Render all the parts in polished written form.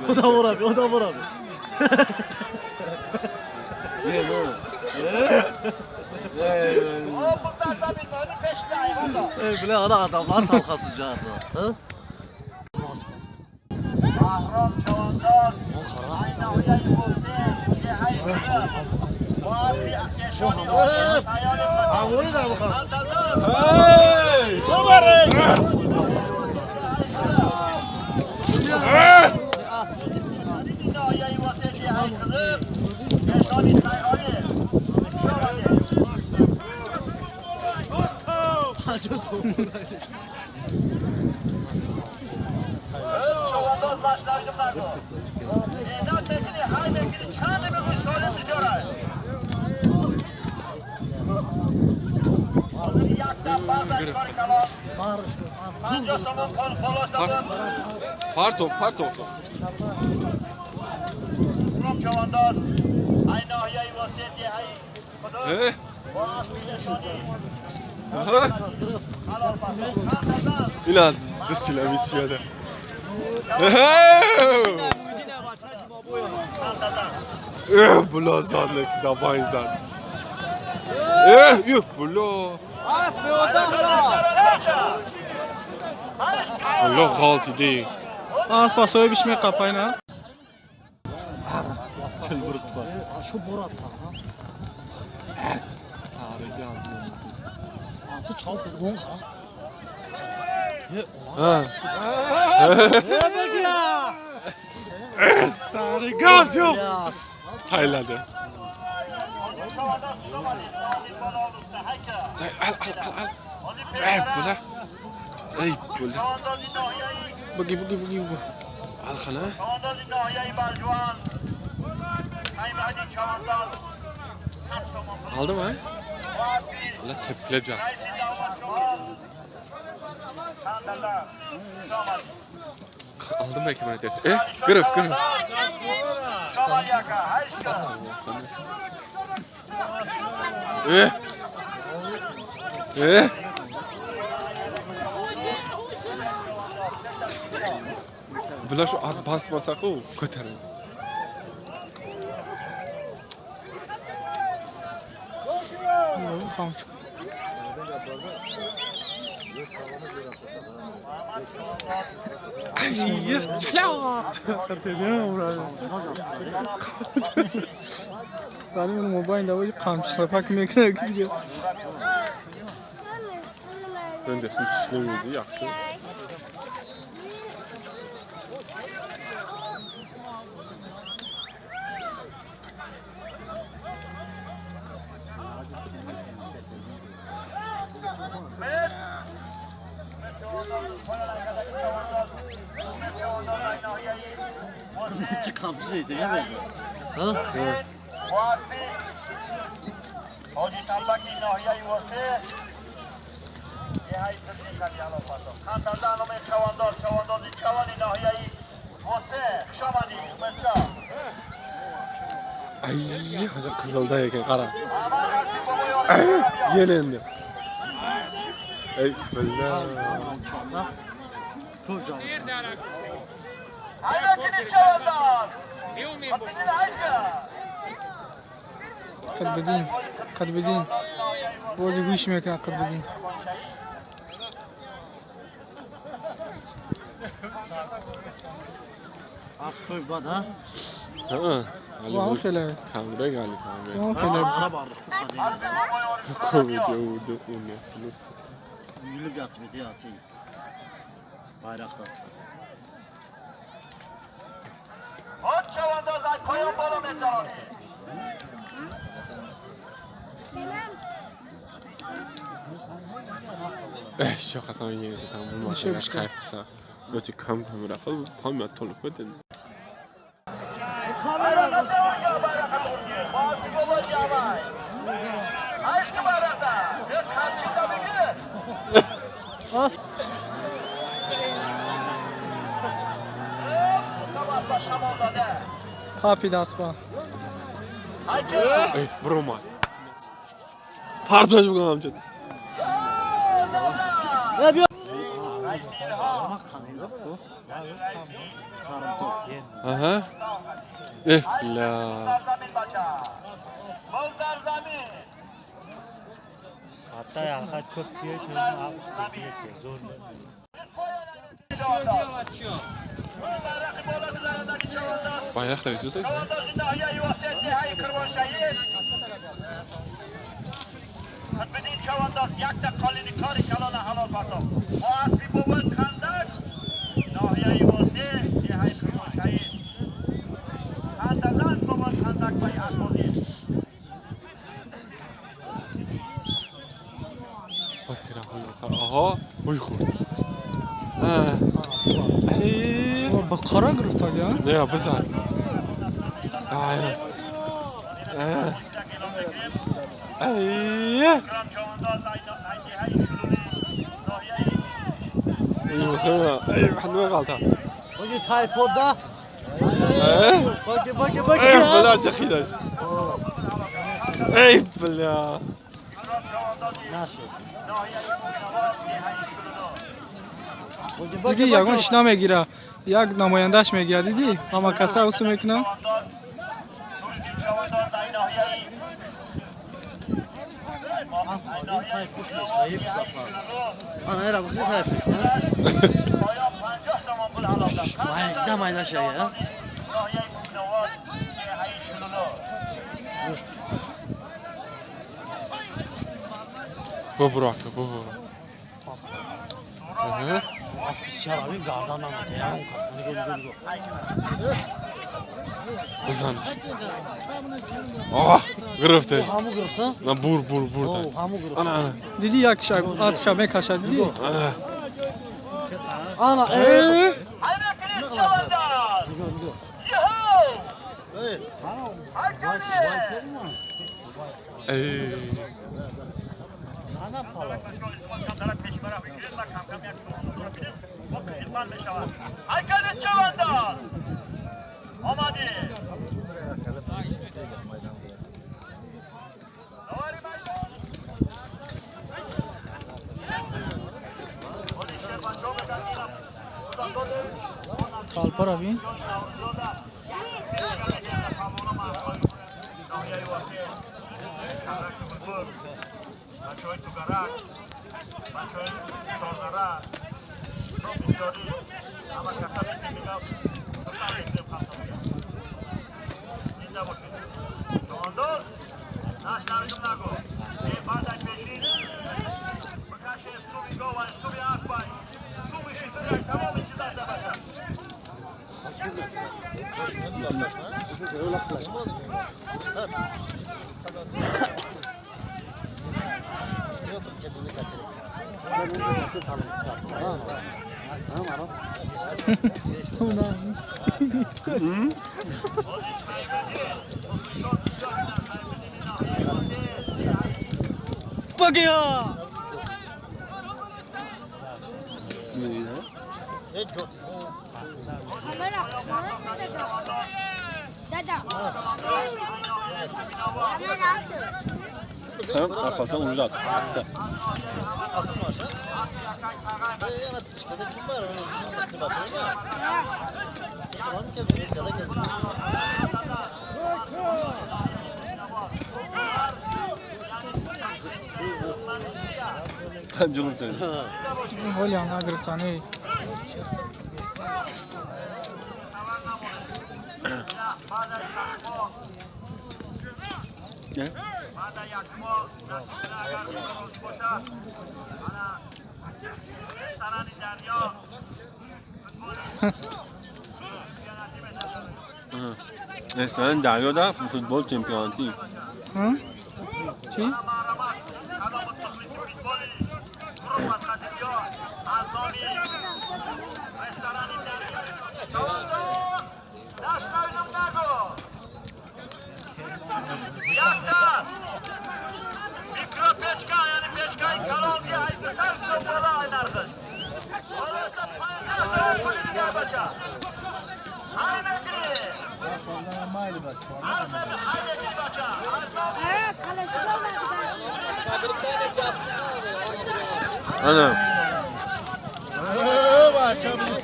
O da vur abi, o da vur abi. Bile ara adamlar talkası canı. Ha? Hey! Pardon, pardon. İlan dısila misiyada. Bula zanlık da bayzan. Yuh bula. Bula galti değil. Aspa soyup içmek kafayla. Şu Borat ha. Altı çal dedi ha. Ha. Ne bak ya? Sarı galti. Tayladı. Al al al al. Ey bula. Ey bula. Bugi bugi bugi bugi. Al xana. Aldı mı? Allah tepkiler. Aldım belki bana dersi. Kırıf kırıf. Bular şu at basmasak o ko'taradi. Salim mobil da o qamchi sapak mekrak diyor. Sen de tişlemiydi yaxshi. Çıkan bir şey sen ha? Ay, hocam qizilda ekan, qara. Yana endi. Ey, billah. Çok canlı. Qatbidin, qatbidin. O'zi guyishmayotgan qatbidin. Aftoy bad ha? Ha. Bu xela. Kamera gali kamera. Bu xela. Ara barlıq bu kadar. Covid yo'qdi uni. Yürüyüp yatmadı ya şey. Bayrakta. Shu qasam yengsa tam bu mashina kayfsa. Yoki kam kamera qilib, hamma to'lib ketadi. Қапи дастба. Эй, биромад. Партош бикунам чед. Аҳа. Эҳ, бля. Bayrak da istiyorsak. Аҳа, ой хӯрд. Ба қара гирифтаги, а? Не, бизан. Ай. Ай. Ай, хануй қалта. Боги тайпода. Боги, боги, боги. Эй, бля, чақидаш. Эй, бля. Нашед. Дидӣ, ягон чӣ намегира, як намояндааш мегира, дидӣ, ҳама каса усу мекунам. Бубур, ака, бубур. Аҳа. Бизанаш. Оҳ, гирифташ. На, бур, бур, бур. Ана, ана. Дидӣ, як асбша мекашад, дидӣ? Ана. Ана, э. Эй. Қалпара бин. Багия! Arkasından ucu at. Attı. Панҷумон сен. Ҳолиам нагирифтани. Не? Ресторани Дарё да футбол чемпионатӣ. Чӣ? Ana.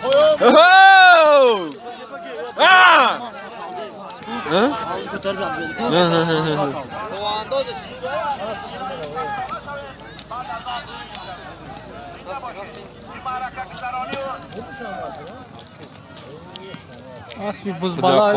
Oh! Ah! Аспи бузбала.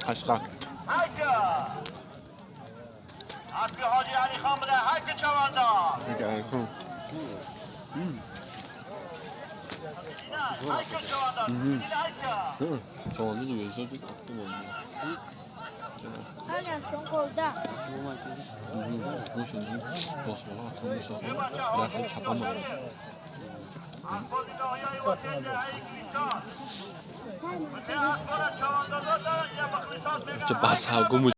Қашқақ.